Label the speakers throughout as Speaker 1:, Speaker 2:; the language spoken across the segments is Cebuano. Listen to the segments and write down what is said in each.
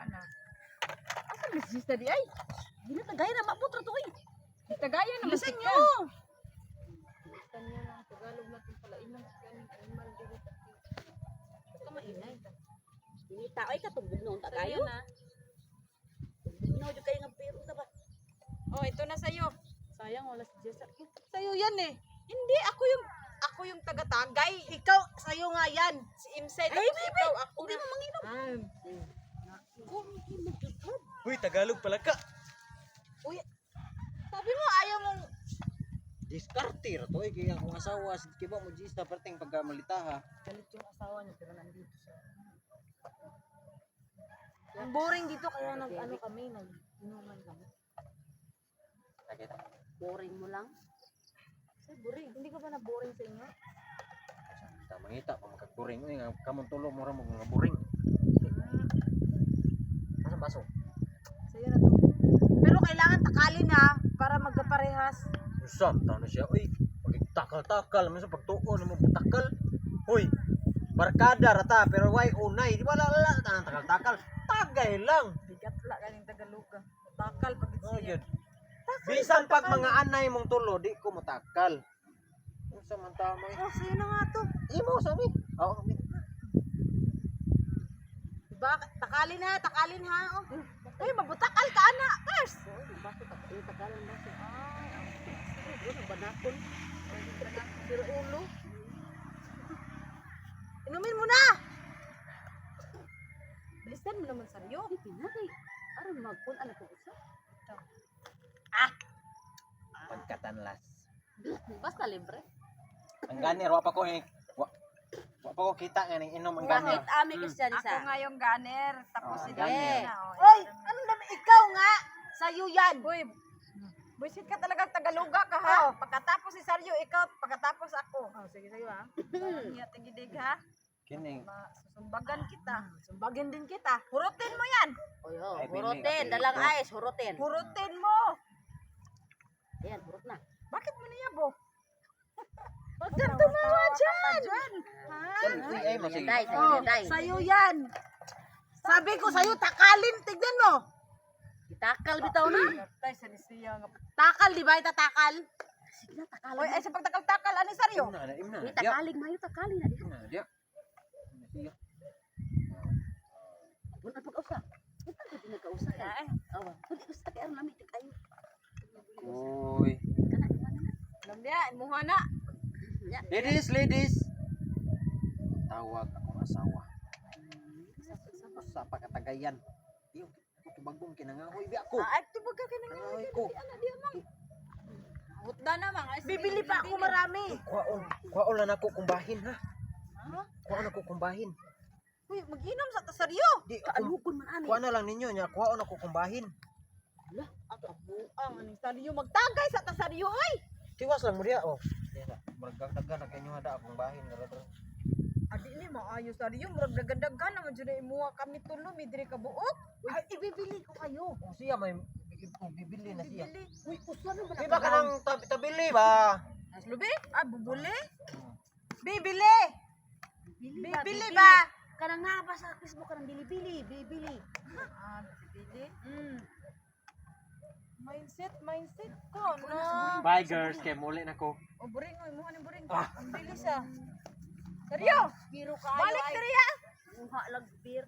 Speaker 1: na. Asa man si sister di ay?
Speaker 2: Ginatagay ra mabot ra to oy.
Speaker 1: Tagayan naman
Speaker 2: Bilisan
Speaker 1: si
Speaker 2: nyo.
Speaker 1: Tanya lang Tagalog natin pala inang si kaning animal diri.
Speaker 2: Basta mainay. Ini tao ay katubog noon ta kayo.
Speaker 1: Kayo na.
Speaker 2: Tubog na jud kayo nga pero ta ba.
Speaker 1: Oh, ito na sa'yo.
Speaker 3: Sayang wala si Jessa.
Speaker 1: Sa'yo yan eh. Hindi, ako yung taga-tagay.
Speaker 2: Ikaw sayo nga yan.
Speaker 1: Si Imsay,
Speaker 2: Ay,
Speaker 1: tapos
Speaker 2: baby!
Speaker 1: ikaw, ako
Speaker 2: Huwag
Speaker 1: na.
Speaker 2: mo manginom.
Speaker 3: Ah,
Speaker 4: Uy, Tagalog pala ka.
Speaker 1: Uy, sabi mo ayaw mong.
Speaker 4: Diskarte ra to eh kaya akong asawa si kiba mo gista perting pagka malita ha.
Speaker 3: Galit yung asawa niya pero nandito siya.
Speaker 2: Ang boring dito kaya nag ano kami, nag inuman kami.
Speaker 4: Nakita.
Speaker 2: Boring mo lang.
Speaker 3: Say, boring. Hindi ka ba na boring sa inyo?
Speaker 4: Ta mangita pa makagboring uy nga kamon tulo mo ra mo nga boring. Asa baso?
Speaker 3: Sa'yo na to.
Speaker 2: Pero kailangan takalin ha para magkaparehas.
Speaker 4: Usam ta na siya uy. Pagtakal-takal man sa pagtuon mo butakal. Hoy, barkada ra ta pero way unay di wala wala tanang takal-takal. Tagay lang.
Speaker 1: Bigat la kaning Tagalog. Ah. Takal pag
Speaker 4: Oh,
Speaker 1: siya.
Speaker 4: yun. Bisan pag mga anay mong tulo di ko motakal. Unsa man tama eh.
Speaker 2: Oh, sa'yo na nga to.
Speaker 4: Imo sa mi. Oo, mi.
Speaker 2: Diba? Takalin ha, takalin ha. Oh.
Speaker 1: Uy, mabutakal ka ana, Kars.
Speaker 2: Sira ulo. Inumin mo na.
Speaker 1: Bilisan mo naman sa'yo.
Speaker 4: Pagkatanlas.
Speaker 2: Basta libre.
Speaker 4: Ang ganir wa pa ko eh. Wa pa ko kita nga ning inom ang ganir.
Speaker 2: Bakit ami kasi
Speaker 1: Ako nga yung gunner, tapos
Speaker 4: Oh,
Speaker 1: si
Speaker 4: gunner.
Speaker 1: Dana. Oh,
Speaker 2: Oy, ano naman ikaw nga? Sa'yo yan.
Speaker 1: Uy, buisit ka talaga Tagaluga ka ha. Pagkatapos si Saryo, ikaw, pagkatapos ako.
Speaker 3: Oh, sige sa'yo ah.
Speaker 1: Parang tigidig ha.
Speaker 4: Kini.
Speaker 1: Susumbagan kita.
Speaker 3: Sumbagin din kita.
Speaker 1: Hurutin mo yan.
Speaker 2: Oy, oh,
Speaker 4: Ay,
Speaker 2: hurutin,
Speaker 4: pili,
Speaker 2: dalang
Speaker 4: pili.
Speaker 2: ice, hurutin.
Speaker 1: Hurutin mo.
Speaker 2: Ayan, hurot na.
Speaker 1: Bakit mo niyabo? Huwag kang tumawa dyan.
Speaker 4: Uy, ay masig.
Speaker 2: Day, sa'yo, day.
Speaker 3: Sa'yo yan.
Speaker 2: Sabi ko sa'yo, takalin, tignan mo. Itakal bitaw na.
Speaker 1: Tay, sa nisiya nga.
Speaker 2: Takal, di ba? Itatakal. Sige na, takalan.
Speaker 1: Uy, ay sa pagtakal-takal, ano Saryo?
Speaker 4: Imna na, imna.
Speaker 2: Uy,
Speaker 4: na, Diya.
Speaker 2: takalig, mayo takalig na.
Speaker 4: Imna na, diya. Imna siya.
Speaker 2: Wala pag-usa. Wala ka din nagkausa kay.
Speaker 1: Ay,
Speaker 2: Awa. Wala usa kay aron lami kayo.
Speaker 4: Uy.
Speaker 2: Kana iwan na.
Speaker 1: Alam niya, imuha na.
Speaker 2: Ya.
Speaker 4: Ladies, ladies. Tawag akong asawa. Sa pagkatagayan. Iyo, tubagong kinangahoy bi ako.
Speaker 1: Ah, ay, tubag ka kinang
Speaker 4: Kinangahoy ko.
Speaker 1: Hutda na mang. Ay, sige,
Speaker 2: Bibili pa ako marami.
Speaker 4: Kuwaon, kuwaon lang ako kumbahin ha. Kuwaon ako kumbahin.
Speaker 1: Uy, mag-inom sa tasaryo.
Speaker 4: Di,
Speaker 2: Kaalugon man ani.
Speaker 4: kuha na lang ninyo nya, kuwaon ako kumbahin.
Speaker 1: Ang kabuang, anong saryo. Magtagay sa tasaryo, ay!
Speaker 4: Tiwas lang mo diya oh. Diya na, murag dagdag na kanyo hada akong bahin dara dara.
Speaker 1: Adi ni maayo saryo. Murag dagdagan naman dyan na imuha kami tulo. May diri ka buok.
Speaker 2: Ay, ibibili ko kayo.
Speaker 4: Kung siya may bibili na siya.
Speaker 1: Bibili.
Speaker 2: Uy, usa na man.
Speaker 4: Di ba kanang tabili ba?
Speaker 1: Lubi? Ah, bubuli? Bibili!
Speaker 2: Bibili ba?
Speaker 1: Bibili ba?
Speaker 2: Kanang nga ba sa Facebook kanang bili-bili, bili-bili.
Speaker 1: Ah, bibili. Mindset, mindset ko, no?
Speaker 4: Bye girls, kay muli na ko.
Speaker 1: O, buring, oy, muha ni buring.
Speaker 4: Ah.
Speaker 1: Ang bilis ah. Seryo!
Speaker 2: Biro kayo
Speaker 1: Balik
Speaker 2: ay.
Speaker 1: diri ah!
Speaker 2: Muha lang beer.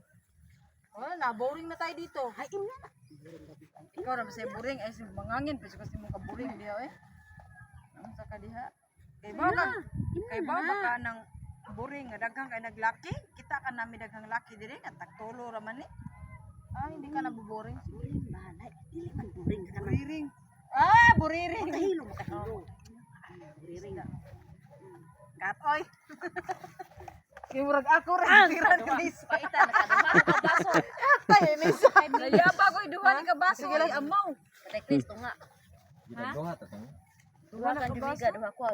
Speaker 3: Wala na, boring na tayo dito.
Speaker 2: Ay, imna na.
Speaker 1: Ikaw ra ba sa buring ay si mangangin pa kasi mo ka buring diha eh. Ang sa ka diha. Kay ba ka kay ba baka nang buring nga daghang kay naglaki? Kita ka nami daghang laki diri nga tagtulo ra man ni.
Speaker 3: Ah, hindi ka naboboring.
Speaker 2: Dili man, dili man boring kanang.
Speaker 1: Buriring. Ah, buriring.
Speaker 2: Makahilo, makahilo. Buriring.
Speaker 1: Katoy.
Speaker 3: Kay murag ako ra tira ni Lisa.
Speaker 2: Paita na ka ka baso.
Speaker 3: Tay ni Lisa.
Speaker 1: Nayaba ko duha ni ka baso ay amaw.
Speaker 2: Patay Kristo nga.
Speaker 4: Ginagawa ta tang.
Speaker 2: Duha ka jubiga, duha ko.